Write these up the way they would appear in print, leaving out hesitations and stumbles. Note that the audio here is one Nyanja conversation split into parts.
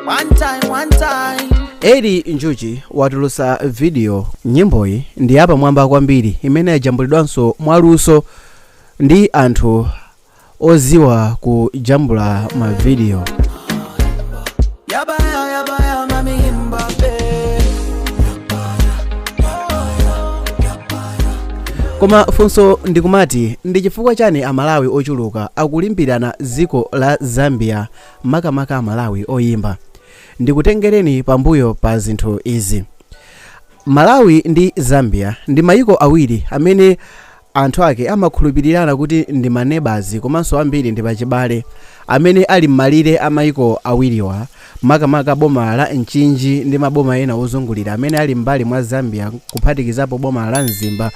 One time, one time. Eli Njuchi watulutsa video. Nyimboyi ndi yapamwamba kwambiri imene yajambulidwanso mwaluso ndi anthu oziwa kujambula mavidiyo. Yabaya, yabaya, mami Mbappe. Koma funso ndikumati, ndi chifukwa chani Amalawi ochuluka akulimbirana dziko la Zambia, makamaka Amalawi oyimba? Ndikutengereni pambuyo pa zinthu izi. Malawi ndi Zambia ndi mayiko awiri amene anthu ake amakhulupirirana kuti ndi manebazi, komanso ambiri ndi pachibale amene ali m'malire a mayiko awiriwa, makamaka boma la Mchinji ndi maboma ena ozungulira amene ali m'mbali mwa Zambia, kuphatikizapo boma la Mzimba.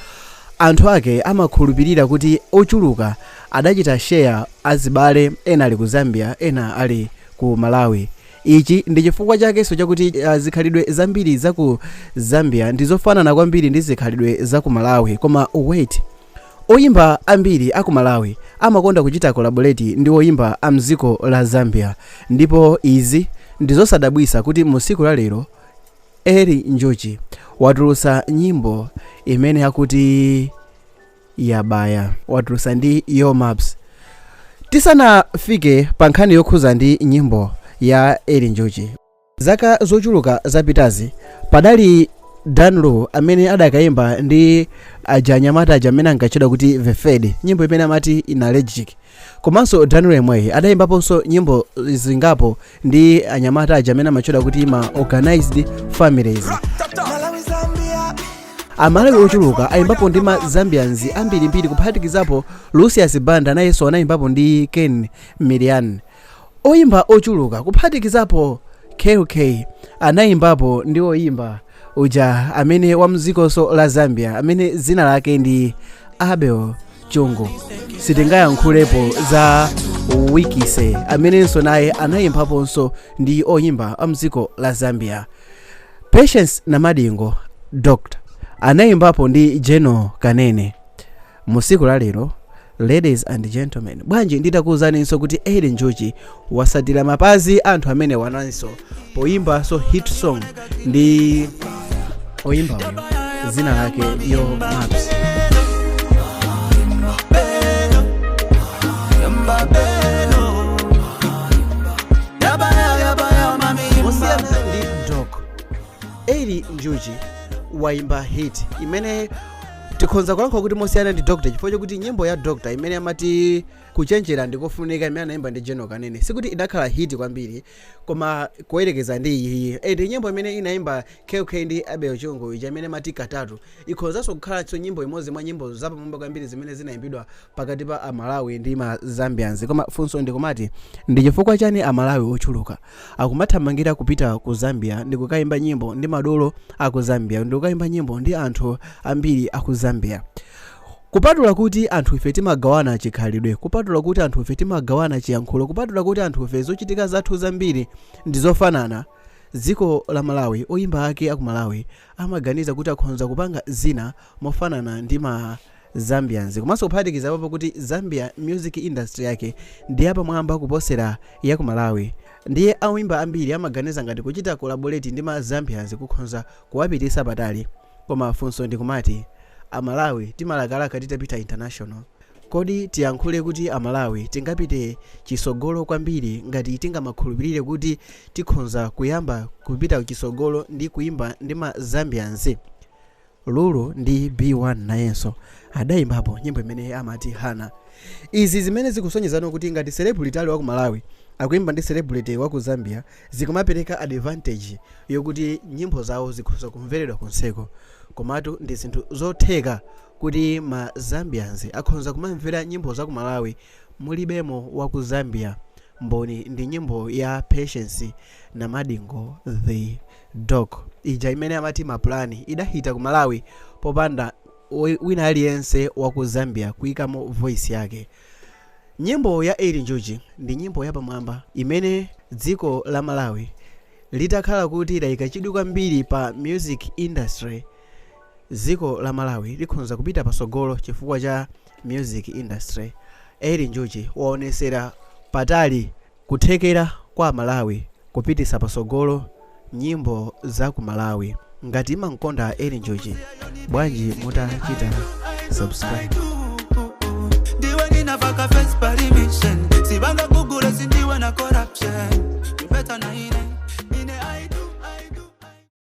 Anthu ake amakhulupirira kuti ochuluka adachita share azibale, ena ali ku Zambia, ena ali ku Malawi. Ichi ndi chifukwa chakenso chakuti zikhalidwe zambiri za ku Zambia ndi zofanana kwambiri ndi zikhalidwe za ku Malawi. Koma wait, oyimba ambiri aku Malawi amakonda kuchita collaborate ndi oyimba a mdziko la Zambia, ndipo izi ndi zosadabwisa kuti mu tsiku la lero Eli Njuchi watulutsa nyimbo imene akuti Yabaya, watulutsa ndi Yo Maps. Tisanafike pa nkhani yokhuza ndi nyimbo ya Eli Njuchi, zaka zochuluka zapitazi padali Dan Lu amene adakayimba ndi aja anyamata aja amene ankatchedwa kuti The Fed, nyimbo imene amati Inalegic. Komanso Dan Lu yemweyi adayimbaponso nyimbo zingapo ndi anyamata aja amene amatchedwa kuti ma Organized Families. Malawi, Zambia. Amalawi ochuluka ayimbapo ndi ma Zambians ambirimbiri, kuphatikizapo Lucius Banda, nayenso anayimbapo ndi Ken Milian. Oyimba ochuluka, kuphatikizapo KK, anayimbapo ndi oyimba uja amene wa mdzikonso la Zambia amene dzina lake ndi Abel Chungu. Sitingayankhulepo za Wikise amenenso naye anayimbaponso ndi oyimba a mdziko la Zambia. Patience Namadingo Doctor anayimbapo ndi General Kanene. Mu tsiku la lero, ladies and gentlemen, bwanji nditakuwuzaninso kuti Eli Njuchi wasatira mapazi anthu amene wananso poyimbanso hit song ndi oyimba uyu dzina lake Yo Maps. Yabaya, yabaya, mami Mosiyana Mbappe. ndi Doc, Eli Njuchi wayimba hit imene tikhonza kulankhula kuti mosiyana ndi Doctor, chifukwa chokuti nyimbo ya Doctor imene amati Kuchenjera Ndikofunika, imene anayimba ndi General Kanene, sikuti idakhala hit kwambiri koma kuyerekeza ndi iyiyi. Ndi nyimbo imene inayimba KK ndi Abel Chungu ija imene amati Katatu ikhonzanso kukhalanso nyimbo imodzi mwa nyimbo zapamwamba kwambiri zimene zinayimbidwa pakati pa Amalawi ndi ma Zambians. Koma funso ndikumati, ndi chifukwa chani Amalawi ochuluka akumathamangira kupita ku Zambia ndi kukayimba nyimbo ndi madolo aku Zambia, ndi kukayimba nyimbo ndi anthu ambiri aku Zambia? Kupatula kuti anthufe timagawana chikhalidwe, kupatula kuti anthufe timagawana chiyankhulo, kupatula kuti anthufe zochitika zathu zambiri ndi zofanana, dziko la Malawi, oyimba ake aku Malawi amaganiza kuti akhonza kupanga zina mofanana ndi ma Zambians, komanso kuphatikiza apopo kuti Zambia music industry yake ndi yapamwamba kuposera yaku Malawi, ndiye oyimba ambiri amaganiza ngati kuchita collaborate ndi ma Zambians kukhonza kuwapitisa patali. Koma funso ndikumati, Amalawi timalakalaka titapita international. Kodi tiyankhule kuti Amalawi tingapite chisogolo kwambiri ngati tingamakhulupirire kuti tikhonza kuyamba kupita chisogolo ndi kuyimba ndi ma Zambians? Lulu ndi B1 nayenso adayimbapo nyimbo imene amati Hana. Izi zimene zikusonyezano kuti ngati celebrity ali waku Malawi akuyimba ndi celebrity waku Zambia, zikumapereka advantage yokuti nyimbo zawo zikhoza kumveredwa konseko. Komatu ndi zinthu zotheka kuti ma Zambians akhonza kumamvera nyimbo zaku Malawi mulibemo waku Zambia. Mboni ndi nyimbo ya Patience Namadingo the Doc ija imene amati Mapulani, idahita ku Malawi popanda wina aliyense waku Zambia kuyikamo voice yake. Nyimbo ya Eli Njuchi ndi nyimbo yapamwamba imene dziko la Malawi litakhala kuti layika chidwi kwambiri pa music industry, dziko la Malawi likhonza kupita pasogolo chifukwa cha music industry. Eli Njuchi waonesera patali kuthekera kwa Malawi. Kupitisa pasogolo nyimbo za ku Malawi. Ngati imankonda Eli Njuchi, bwanji mutachita subscribe? Ndiwe ninafaka first permission. Sibanga kugula sindiwe nakora.